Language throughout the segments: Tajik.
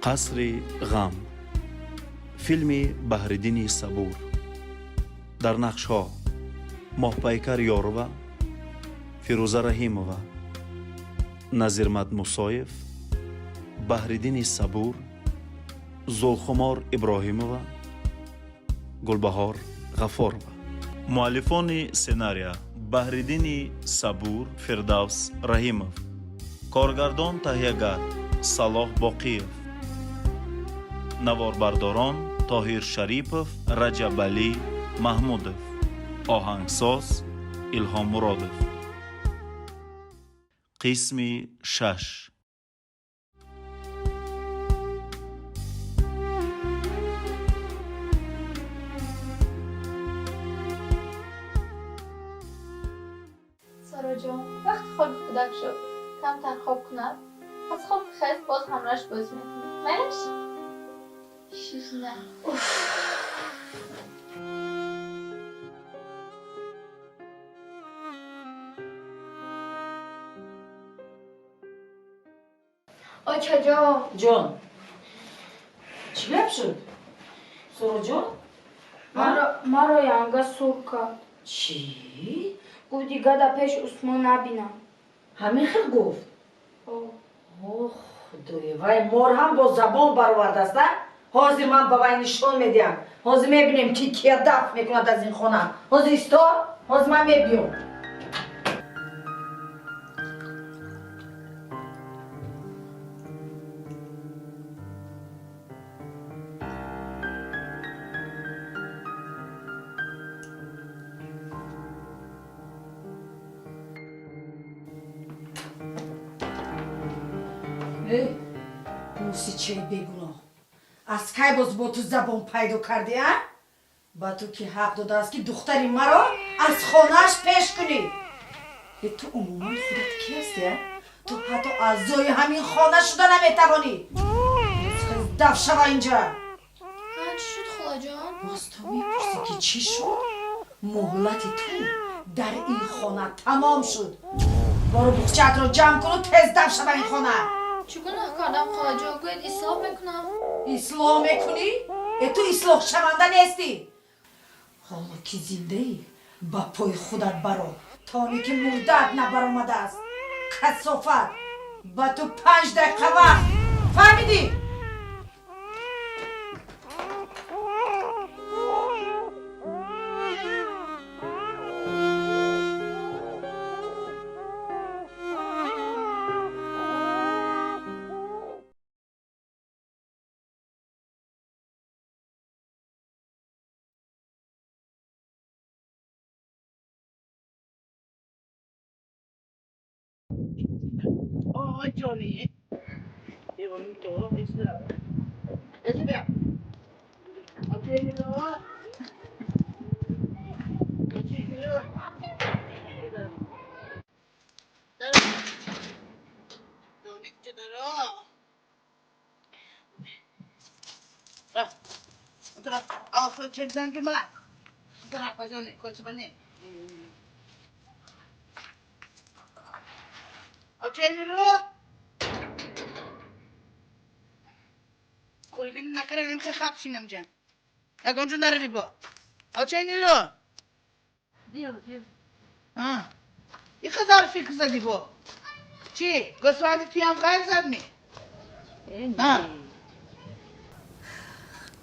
Қасри ғам, филми Баҳриддини Сабур. Дар нақшҳо Моҳпайкар Ёрова, Фирӯза Раҳимова, Назирмад Мусоев, Баҳриддини Сабур, Зулхумор Иброҳимова, Гулбаҳор Ғафорова. Муаллифони сценария Баҳриддини Сабур, Фирдавс Раҳимов, коргардон таҳиягар Салоҳ Боқиев, наворбардорон Тоҳир Шарипов, Раҷабалӣ Маҳмудов, оҳангсоз Илҳом Муродов. Қисми шаш. Сороҷон, вақти хоби кӯдак шуд, камтар хоб кунад, аз хоб хест, боз ҳамроҳаш бозӣ мекунӣ. Майлаш? Шишна. Очаҷон. Ҷон, чӣ гап шуд, Сороҷон? Маро янга сур кард. Чӣ? Гуфт, дига да пеш Усмон набинам. Ҳамин хел гуфт? О. О, худоё, вай мор ҳам бо забон баровардааст, а? Ҳозир ман ба вай нишон медиҳам. Ҳозир мебинем, ки кия дафт мекунад аз ин хона. Ҳозир исто, ҳозир ман мебиём. Эй, мусичаи бегуноҳ, аз кай боз бо ту забон пайдо кардӣ, а? Ба ту ки ҳақ додааст, ки духтари маро аз хонааш пеш кунӣ? Э, ту умуман худат ки ҳастӣ, а? Ту ҳатто аъзои ҳамин хона шуда наметавонӣ. Даф шава инҷа. Ҳа, чӣ шуд, холаҷон? Боз ту мепурсӣ, ки чӣ шуд? Муҳлати ту дар ин хона тамом шуд. Бору буғчаатро ҷамъ куну тез даф шава ин хона. Чӣ гуноҳ кардам, холаҷон? Гӯед, ислоҳ мекунам. Ислоҳ мекунӣ? Э, ту ислоҳшаванда нестӣ. Ҳоло ки зиндаӣ, ба пои худат баро, то оне ки мурдаат набаромадааст. Касофат, ба ту 5 дақиқа вақт, фаҳмидӣ? Oh, Johnny. Qué bonito. Ese, vea. Ok, no. چی؟ گوسفندی توی هم غیر زد می؟ ها.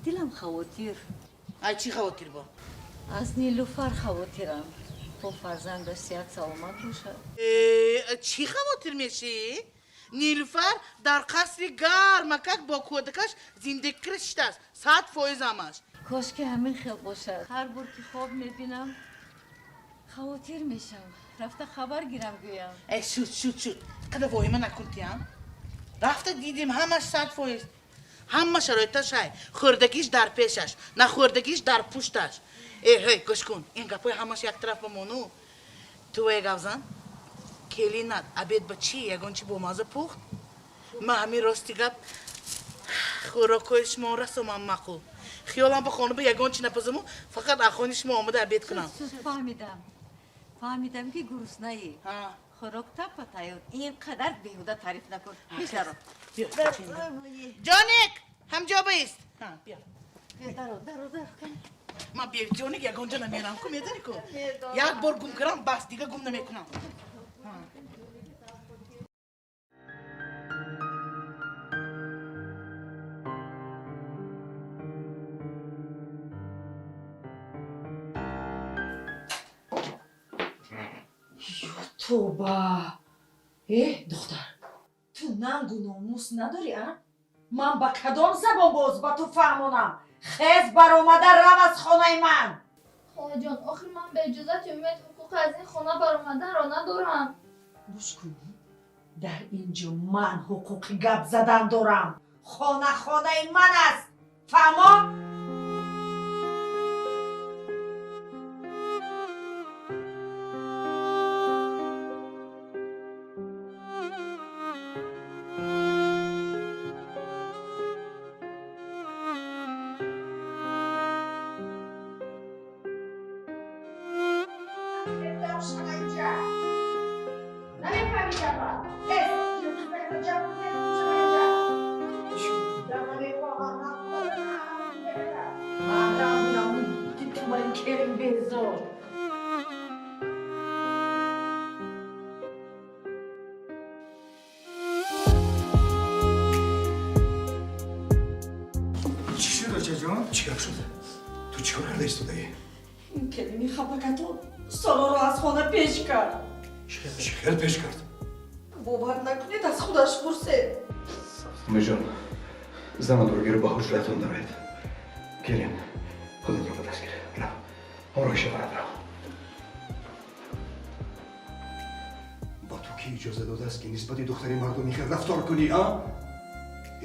Дилам хавотир. Ай чӣ хавотир бо? Аз Нилуфар хавотирам, то фарзандаш сиҳат саломат бошад. Чӣ хавотир мешӣ? Нилуфар дар қасри гармакак бо кӯдакаш зиндагӣ киштааст, 100% ҳамаш. Кошки ҳамин хел бошад. Ҳар бор ки хоб мебинам, хавотир мешавам. Рафта хабар гирам, гӯям. Э, шуд, шуд, шуд, қадар воҳима накун тиям. Рафта дидем, ҳамаш 100%, ҳама шароиташ ҳай, хӯрдагиш дар пешаш, нахӯрдагиш дар пушташ. Э, ҳей, гӯш кун, ин гапҳои ҳамаш яктараф бимону ту э гавзан, келинат обед ба чӣ, ягон чӣ бомаза пухт? Ман ҳамин, рости гап, хӯрокҳои шумо расомам маъқул. Хиёлам ба хона ба ягон чӣ напазаму, фақат аз хони шумо омада обед кунам. Фаҳмидам, фаҳмидам, ки гуруснаӣ. Хӯрок тапа тайёр. Ин қадар беҳуда таъриф накун. Пеш даро. Ҷоник, ҳамҷо бист. Биё. Даро, даро, даро. Ман бе ҷоник ягонҷо намерам. Ку медонӣ ку? Як бор гум кардам, бас, дига гум намекунам. Тоба! Э, духтар, ту нангу номус надорӣ, а? Ман ба кадом забон боз ба ту фаҳмонам? Хез баромада рав аз хонаи ман! Холаҷон, охир ман ба иҷозати Умед ҳуқуқи аз ин хона баромаданро надорам. Гӯш кун, дар ин ҷо ман ҳуқуқи гап задан дорам. Хона хонаи ман аст. Фаҳмо? Чӣ шуд, очаҷон? Чӣ гап шуд? Ту чӣ кор карда истодаӣ? Ин келини хапакатон Сороро аз хона пеш кард. Чӣ хел пеш кард? Бовар накунед, аз худаш пурсед. Умедҷон, занатро гиру ба ҳуҷратон дароед. Келин, худатро ба даст гир. Рав, ҳамроҳи шавҳарат рав. Ба ту кӣ иҷоза додааст, ки нисбати духтари мардум ин хел рафтор кунӣ, а?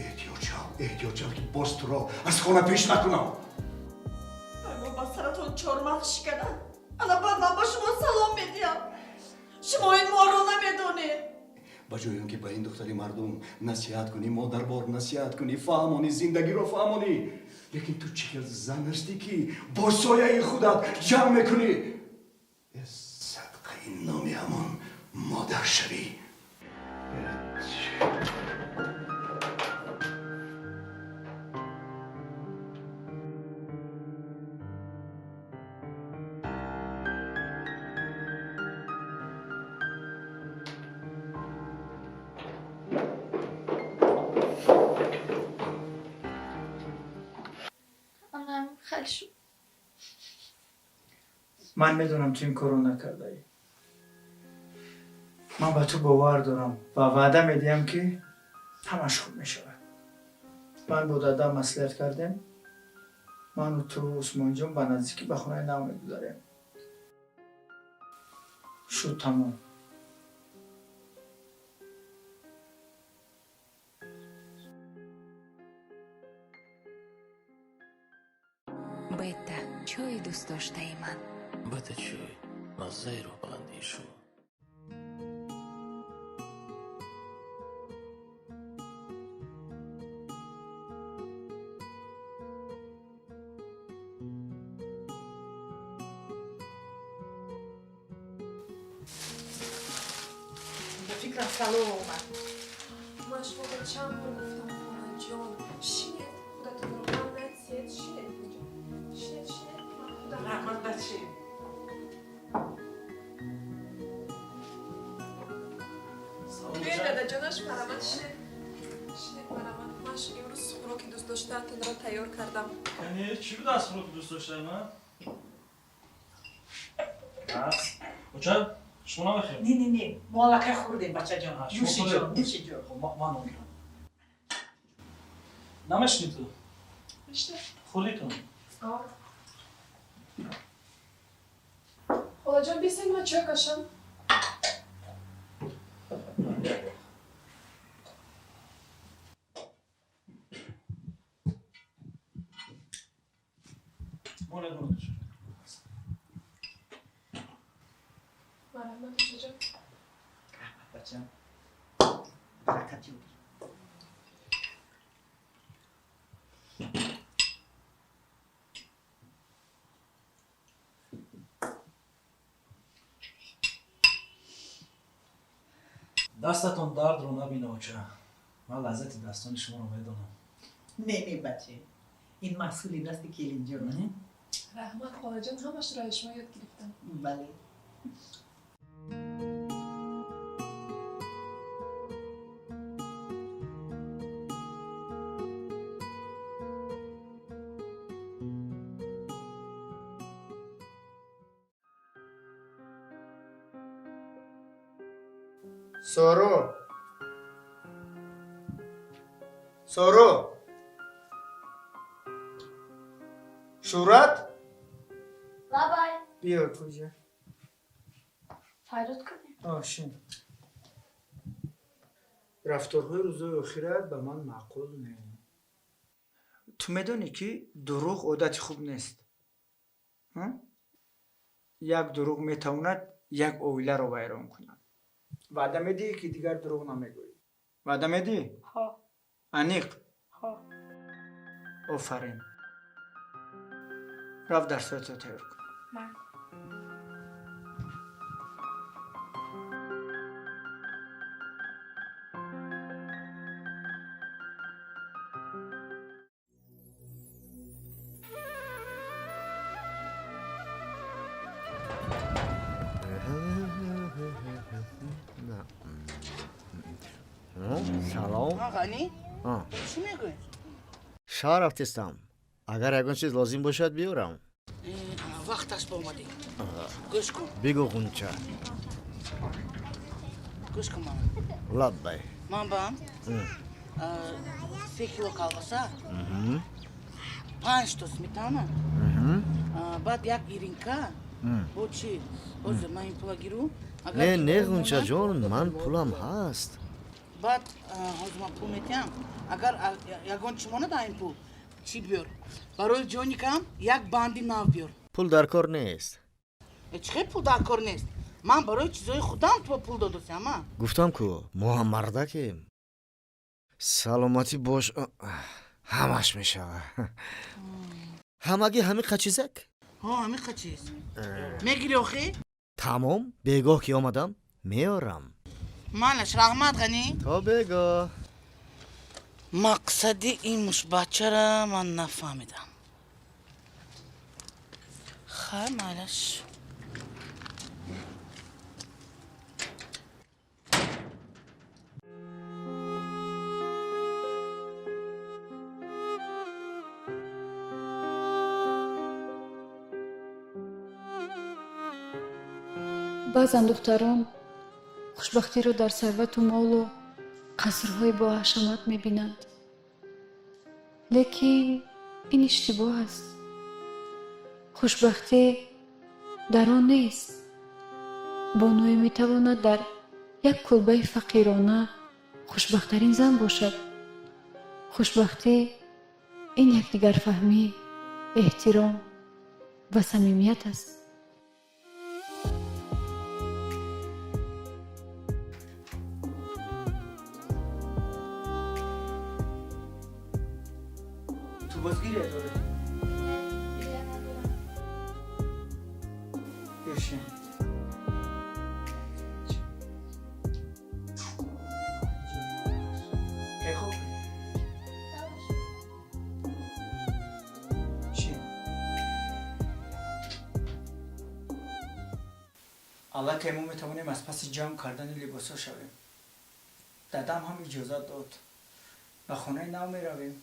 Эҳтиёт шав, эҳтиёт шав, ки боз туро аз хона пеш накунам. Мо ба саратон чормағз шиканад. Ана баъд ман ба шумо салом медиҳам. Шумо ин моро намедонед. Ба ҷои он ки ба ин духтари мардум насиҳат кунӣ, модарбор насиҳат кунӣ, фаҳмонӣ, зиндагиро фаҳмонӣ. Лекин ту чӣ хел зан ҳастӣ, ки бо сояи худат ҷамъ мекунӣ? Садқаи номи ҳамон модар шавӣ. Ман медонам ту ин корро накардаӣ. Ман ба ту бовар дорам ва ваъда медиҳам, ки ҳамаш хуб мешавад. Ман бо дадам маслиҳат кардем. Ману ту Усмонҷон ба наздикӣ ба хонаи нав мегузарем. Шуд тамом. Бета, чойи дӯстдоштаи ман. Бета чой, маззаи рӯҳбаландии шумо. Ба фикрам салом омад. Ман шуморо чанд бор гуфтам, холаҷон, шинед, худатонро ман натиед, шинед инҷо. Шинед, шинед, ман худам. Раҳмат, бачи. Биёед, дадаҷонаш, марҳамат, шинед. Шинед, марҳамат. Ман имрӯз хӯроки дӯстдоштаатонро тайёр кардам. Яъне чӣ будааст хӯроки дӯстдоштаи ман? Оча, шумо намехӯред? Не, не, не, мо аллакай хӯрдем, бачаҷон. Нӯши ҷон, нӯши ҷон. Хоб, ман нон гирам. Намешнӣ ту? Мешнам. Хӯрдӣ ту? Холаҷон, бисед, ман чой кашам. Марҳамат, очаҷон. Раҳмат, бачам. Баракат ёбӣ. Дастатон дардро набина, оча. Ман лаззати дастони шуморо медонам. Не, не, бача, ин маҳсули дасти келинҷон аст. Раҳмат, холаҷон, ҳамашро аз шумо ёд гирифтам. Бале. Соро, Соро, Шӯҳрат. Лабай. Биё, куҷа. Фарёд кардем? Шин. Рафторҳои рӯзои охират ба ман маъқул не. Ту медонӣ, ки дурӯғ одати хуб нест. Як дурӯғ метавонад як оиларо вайрон кунад. Ваъда медиҳӣ, ки дигар дурӯғ намегӯӣ? Ваъда медиҳӣ? Ҳо. Аниқ? Ҳо. Офарин. Рафт, дарсҳоятро тайёр кун. Ман. Салом. Ғанӣ, чӣ мегӯӣ? Шаҳр рафтистам, агар ягон чиз лозим бошад, биёрам. Вақташ ба омадӣ, гӯш кун. Бигӯ, Ғунча. Гӯш кун мана. Лаббай. Ман баам 3 кило колбаса, 5 то сметана, баъд як иринка бо чӣ. Ҳозир ман ин пула гиру. Не, не, Ғунчаҷон, ман пулам ҳаст. Баъд ҳозир ман пул метиҳам, агар ягон чӣ монад, ин пул чӣ биёр. Барои ҷоникам як банди нав биёр. Пул дар кор нест. Чӣ хел пул дар кор нест? Ман барои чизои худам ту пул додосиам, а. Гуфтам ку, мо ҳам мардакем. Саломатӣ бош, ҳамаш мешава. Ҳамагӣ ҳамиқа чизак? Ҳо, ҳамиқа чиз мегирӣ охӣ. Тамом, бегоҳ ки омадам, меорам. Манаш, раҳмат, Ғанӣ. То бегоҳ. Мақсади ин мушбачара ман нафаҳмидам. Хай, майлаш. Баъзан духтарон хушбахтиро дар сарвату молу қасрҳои боҳашамат мебинанд, лекин ин иштибоҳ аст. Хушбахтӣ дар он нест. Бонуе метавонад дар як кулбаи фақирона хушбахттарин зан бошад. Хушбахтӣ ин якдигарфаҳмӣ, эҳтиром ва самимият аст. Ту боз гиря дорӣ? Гиря надорам. Бишин. Кай хоб? Шин. Аллакай мо метавонем аз паси ҷамъ кардани либосҳо шавем. Дадам ҳам иҷозат дод. Ба хонаи нав меравем.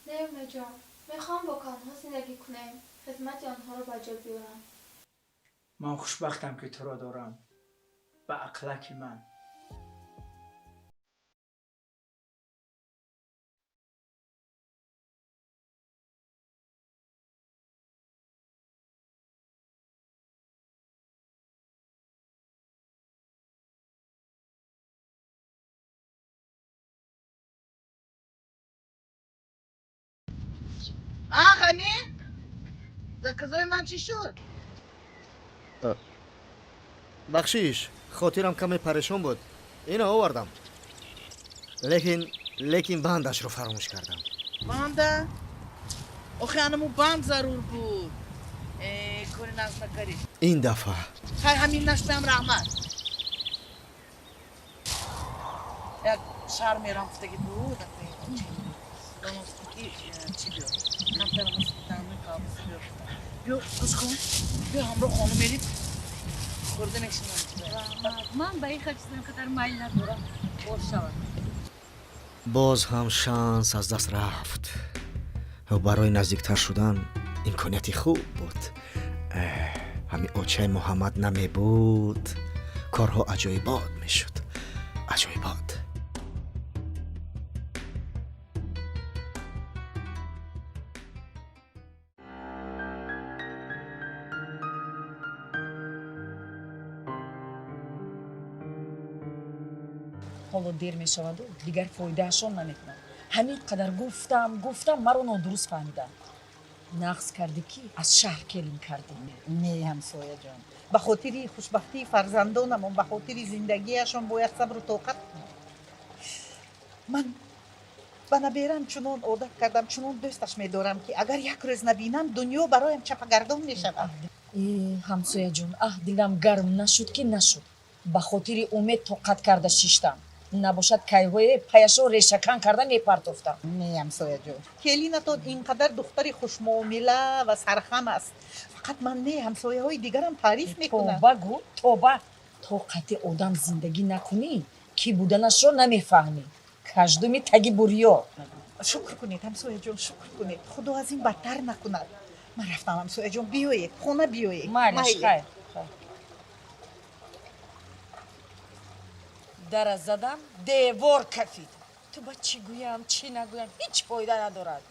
Не, Умедҷон, мехоҳам бо калонҳо зиндагӣ кунем, хизмати онҳоро ба ҷо биёрам. Ман хушбахтам, ки туро дорам, ба ақлаки ман. А, Ғанӣ, заказои ман чӣ шуд? Бахшиш, хотирам каме парешон буд. Ина, овардам, лекин бандашро фаромӯш кардам. Банда? Охи, анаму банд зарур буд. Кори нағз накардӣ. Ин дафъа. Хай, ҳамин наштам, раҳмат. Як шаҳр мерам гуфтаги буд, ки чӣ биё, камтар колбаса биё. Биё, гӯш кун, биё ҳамроҳ хона мерим, хӯрда мешинам. Ман ба ин хел чиза ин қадар майл надорам, бор шавад. Боз ҳам шанс аз даст рафт. Барои наздиктар шудан имконияти хуб буд. Ҳамин очаи Муҳаммад намебуд, корҳо аҷоибот мешуд, аҷоибот. Ҳоло дер мешаваду дигар фоидаашон намекунад. Ҳамин қадар гуфтам, гуфтам, маро нодуруст фаҳмидам. Нағз кардӣ, ки аз шаҳр келин кардӣ. Не, ҳамсояҷон, ба хотири хушбахтии фарзандонамон, ба хотири зиндагиашон бояд сабру тоқат кунем. Ман ба наберам чунон одат кардам, чунон дӯсташ медорам, ки агар як рӯз набинам, дунё бароям чапагардон мешавад. Ҳамсояҷон, аҳ, дилам гарм нашуд, ки нашуд. Ба хотири умед тоқат карда шиштам. Набошад, кайҳое паяшро решакан карда мепартофтам. Не, ҳамсояҷон, келинатон ин қадар духтари хушмуомила ва сархам аст. Фақат ман не, ҳамсояҳои дигарам таъриф мекунанд. Тоба гу, тоба. Тоқати одам зиндагӣ накунӣ, кӣ буданашро намефаҳмӣ. Каждуми таги бурё. Шукр кунед, ҳамсояҷон, шукр кунед. Худо аз ин бадтар накунад. Ман рафтам, ҳамсояҷон, биёед, хона биёед. Майлаш, хайр. Дара задам, девор кафид. Ту ба чӣ гӯям, чӣ нагӯям, ҳеҷ фоида надорад.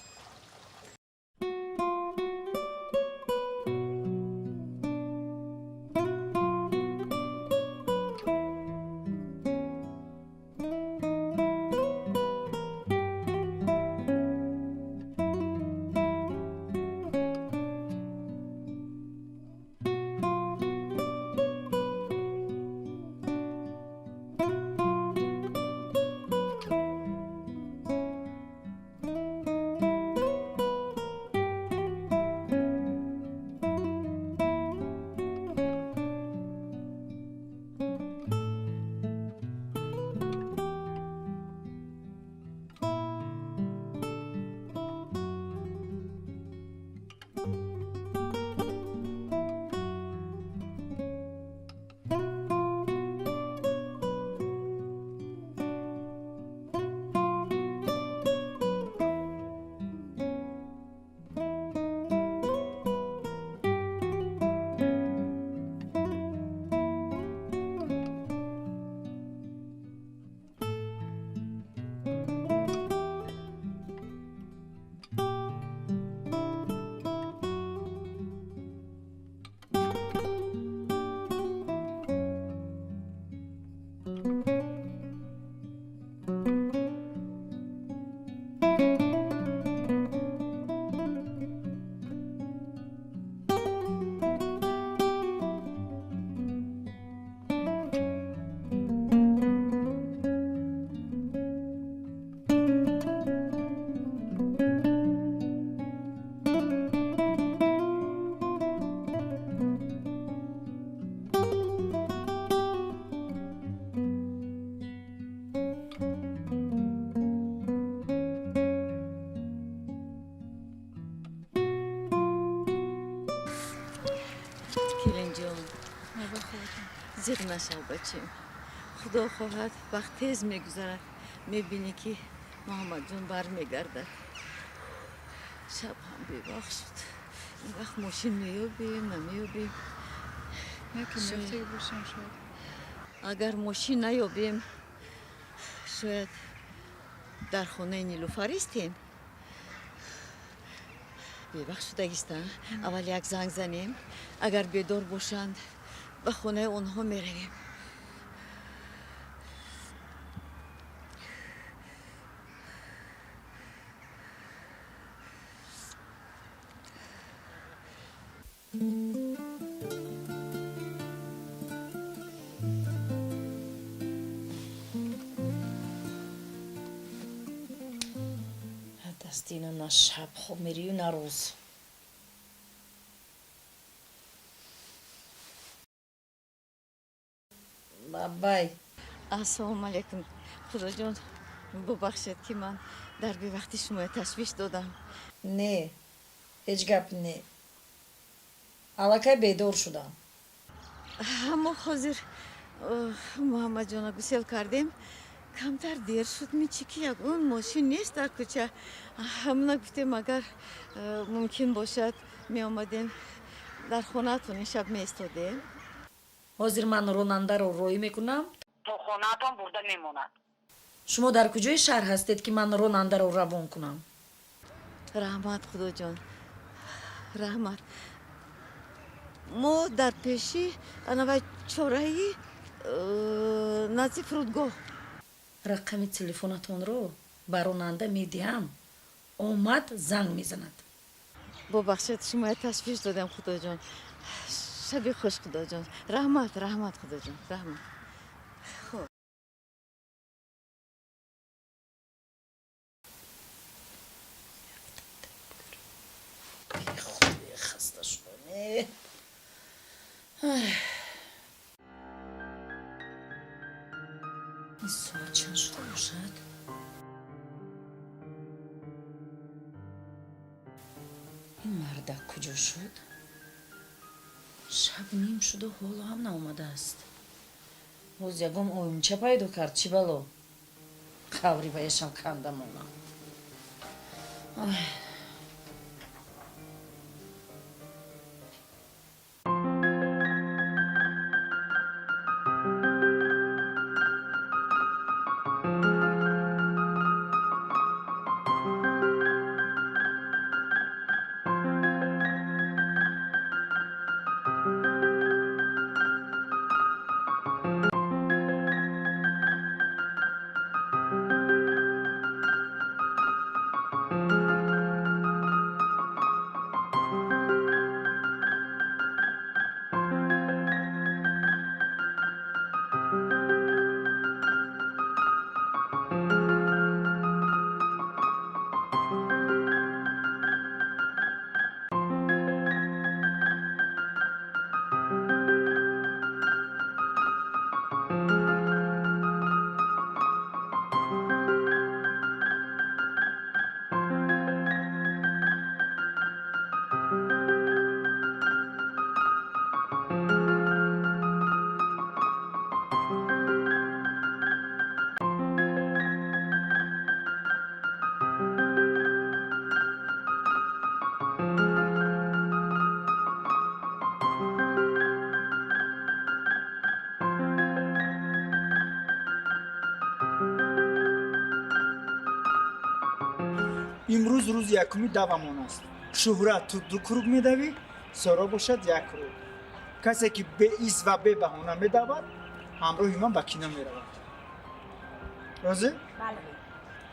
Келинҷон, зиқ нашав, бачем. Худо хоҳад, вақт тез мегузарад. Мебинӣ, ки Муҳаммадҷон бармегардад. Шаб ҳам бевақт шуд. Ин вақт мошин меёбем, намеёбем? Агар мошин наёбем, шояд дар хонаи Нилуфар истем. Бевақт шудагиста. Аввал як занг занем, агар бедор бошанд, ба хонаи онҳо меравем. Дастина на шаб хоб мерию, на рӯз. Бабай. Ассалому алайкум, худоҷон, бубахшед, ки ман дар бевақти шумоя ташвиш додам. Не, ҳеҷ гап не, аллакай бедор шудам. Мо ҳозир Муҳаммадҷона гусел кардем, камтар дер шуд. Мичи ки ягон мошин нест дар кӯча. Ҳамона гуфтем, агар мумкин бошад, меомадем, дар хонаатон ин шаб меистодем. Ҳозир ман ронандаро роҳӣ мекунам. То хонаатон бурда мемонад. Шумо дар куҷои шаҳр ҳастед, ки ман ронандаро равон кунам? Раҳмат, худоҷон, раҳмат. Мо дар пеши анавай чораи назди фурудгоҳ. Рақами телефонатонро ба ронанда медиҳам, омад, занг мезанад. Бубахшед, шумоя ташвиш додам, худоҷон. Шаби хуш, худоҷон, раҳмат, раҳмат, худоҷон, раҳмат. Хуб. Хаста шудам. Ин соат чанд шуда бошад? Ин мардак куҷо шуд? Шаб ним шуду ҳоло ҳам наомадааст. Боз ягон оюнча пайдо кард, чӣ бало? Қаври ваяшам канда монам. Имрӯз рӯзи якуми давамон аст. Шуҳрат, ту ду круг медавӣ, Соро бошад як круг. Касе ки беиз ва бебаҳона медавад, ҳамроҳи ман ба кино меравад. Розӣ?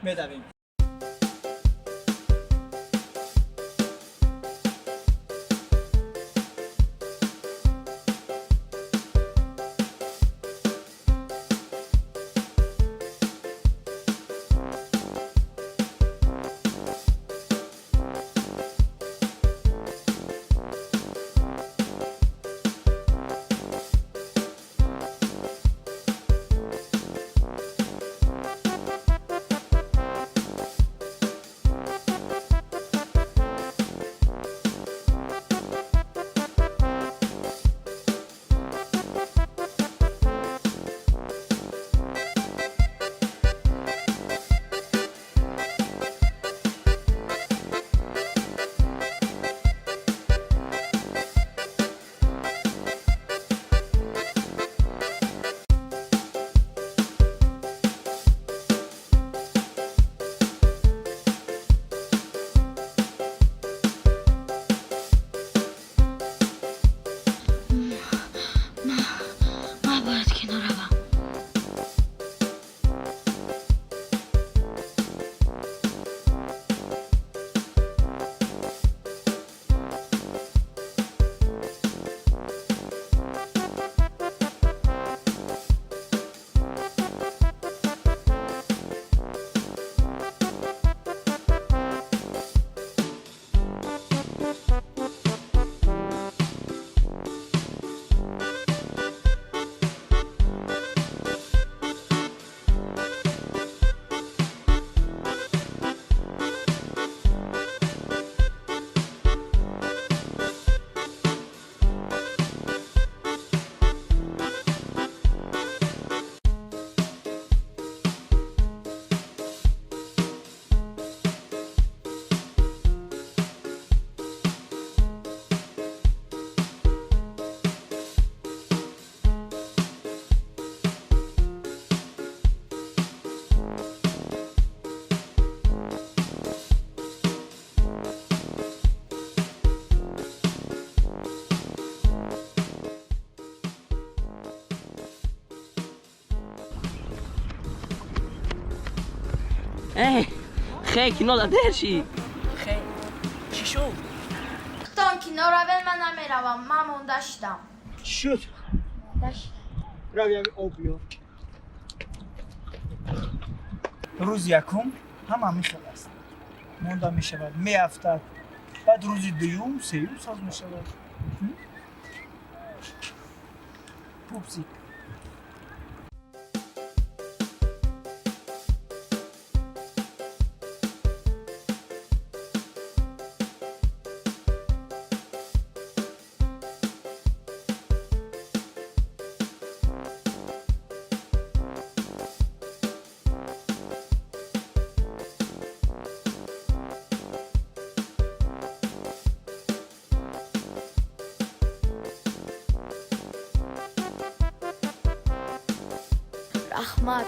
Медавем. Хе, кино да дер шид. Хе, чӣ шуд? Худтон кино равен, ман намеравам, ман монда шудам. Чӣ шуд? Монда шудам. Рав ями об биёр. Рӯзи якум ҳама михел аст. Монда мешавад, меафтад. Баъд рӯзи дуюм, сеюм соз мешавад. Пупсик. Раҳмат.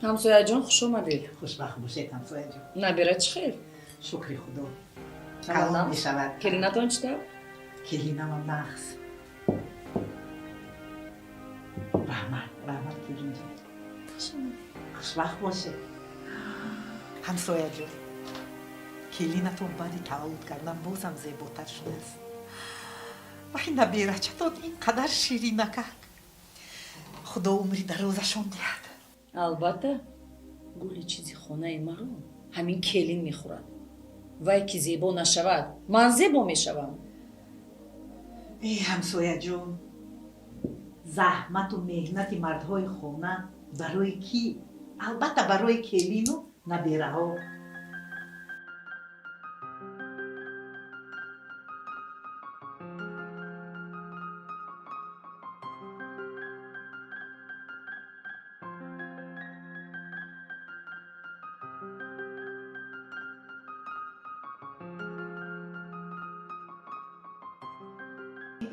Ҳамсояҷон, хуш омадед. Хушбахт бошед, ҳамсояҷон. Набира чӣ хел? Шукри Худо. Калон мешавад. Келинатон чӣ тавр? Келинамам нағз. Раҳмат, раҳмат, келинҷон. Хушбахт бошед. Ҳамсояҷон, келинатон баъди таваллуд кардан бозам зеботар шудааст. Вай набирачатон ин қадар ширинакак. Худо умри дарозашон диҳад. Албатта, гули чизи хонаи маро ҳамин келин мехӯрад. Вай ки зебо нашавад, ман зебо мешавам. Э, ҳамсояҷон, заҳмату меҳнати мардҳои хона барои кӣ? Албатта, барои келину набираҳо.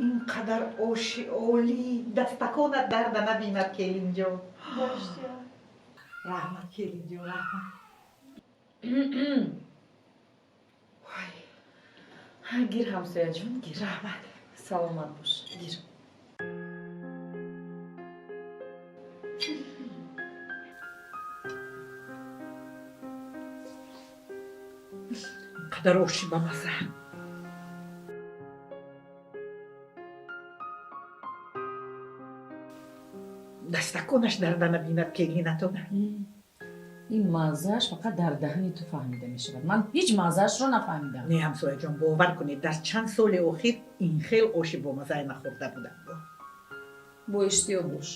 Ин қадар оши олӣ, дастаконат дарда набинад, келинҷон. Раҳмат, келинҷон, раҳмат. Гир, ҳамсояҷон, гир. Раҳмат. Саломат бош, гир. Ин қадар оши бамазза. Дастаконаш дарда набинад, келинатона. Ин маззааш фақат дар даҳани ту фаҳмида мешавад. Ман ҳеҷ маззаашро нафаҳмидам. Не, ҳамсояҷон, бовар кунед, дар чанд соли охир ин хел оши бомаззае нахӯрда будам. Бо иштиҳо бош,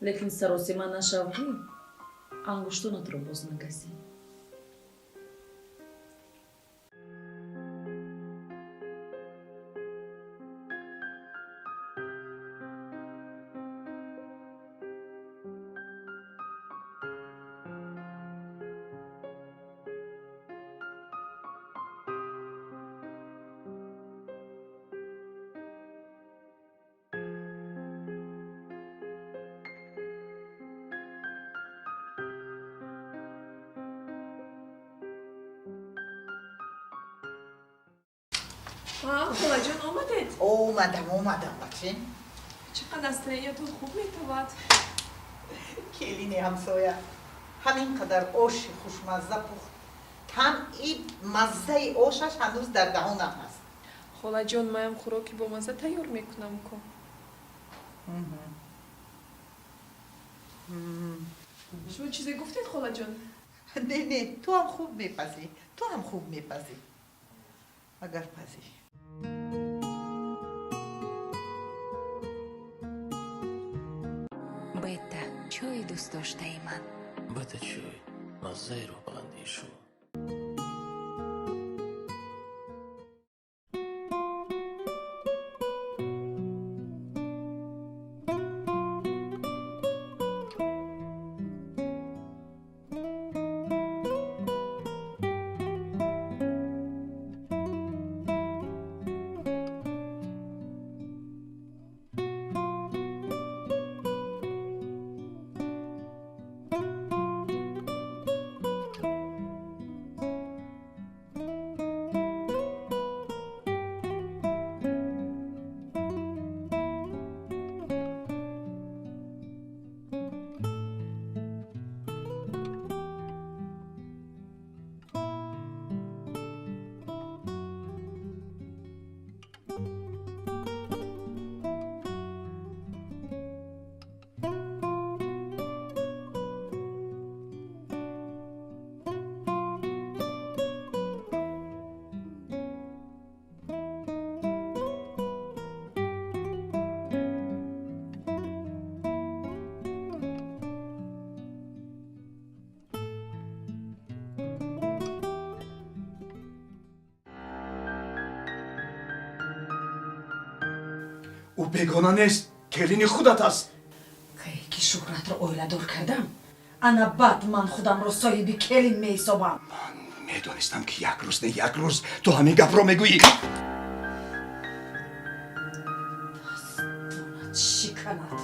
лекин саросима нашав, ки ангуштонатро боз нагазӣ. Холаҷон, омадед? Омадам, омадам, бачем. Чӣ қадар настроениятон хуб метавад. Келини ҳамсоя ҳамин қадар оши хушмазза пухт, таъми маззаи ошаш ҳанӯз дар даҳонам ҳаст. Холаҷон, маям хӯроки бомазза тайёр мекунам ку. Шумо чизе гуфтед, холаҷон? Не, не, ту ҳам хуб мепазӣ, ту ҳам хуб мепазӣ, агар пазӣ. Бета, чойи дӯстдоштаи ман. Бета чой, Маззаи рӯҳбаландии шумо. Ӯ бегона нест, келини худат аст. Кае ки Шӯҳратро оиладор кардам, ана баъд ман худамро соҳиби келин меҳисобам. Медонистам, ки як рӯз не як рӯз ту ҳамин гапро мегӯӣ. Дастонат шиканад.